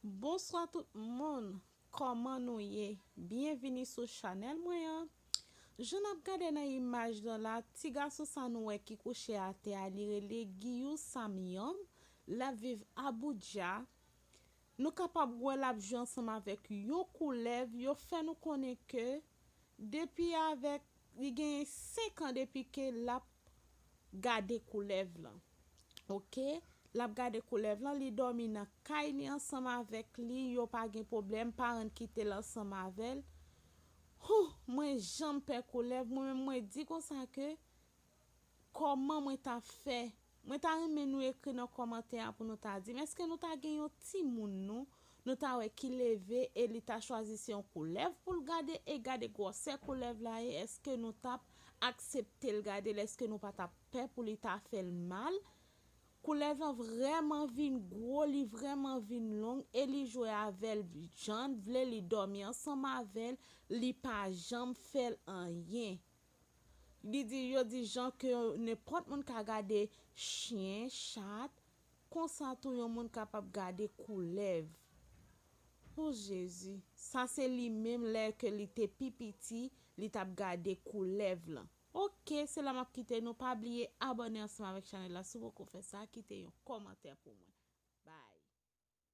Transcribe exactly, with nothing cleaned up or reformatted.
Bonswa tout moun, kòman nou ye? Byenvini sou chanèl mwen an. Jan n ap gade nan imaj lan la, ti gason sa nou wè ki kouche atè a, li rele Giyou Samyang, l ap viv Abuja. Nou kapab wè l ap jwe ansanm avèk yon koulèv, yo fè nou konnen ke depi avèk, li genyen senk an depi ke l ap gade koulèv lan. Oke, l ap gade koulèv lan, li dòmi nan kay li ansanm avèk li, yo pa gen pwoblèm, paran l kite l ansanm avè l. Hoo, mwen janm pè koulèv, mwen menm mwen di konsa ke kòman mwen ta fè? Mwen ta renmen nou ekri nan kòmantè a pou nou ta di m, èske nou ta gen yon timoun nou, nou ta wè ki leve e li ta chwazi se yon koulèv pou l gade e gade gwòsè koulèv la ye, èske nou t ap aksepte l gade l, èske nou pa t ap pè pou li ta fè l mal? Koulèv lan vrèman vin gwo, li vrèman vin long e li jwe avè l jan l vle, li dòmi ansanm avè l, li pa janm fè l anyen. Li di, yo di jan ke nenpòt moun ka gade chen, chat, konsa tou yon moun kapab gade koulèv. O Jezi, sa se li menm lè ke li te pi piti, li t ap gade koulèv lan. Oke, se la m ap kite nou. Pa bliye abòne ansanm avèk chanèl la si w poko fè sa, kite yon kòmantè pou mwen.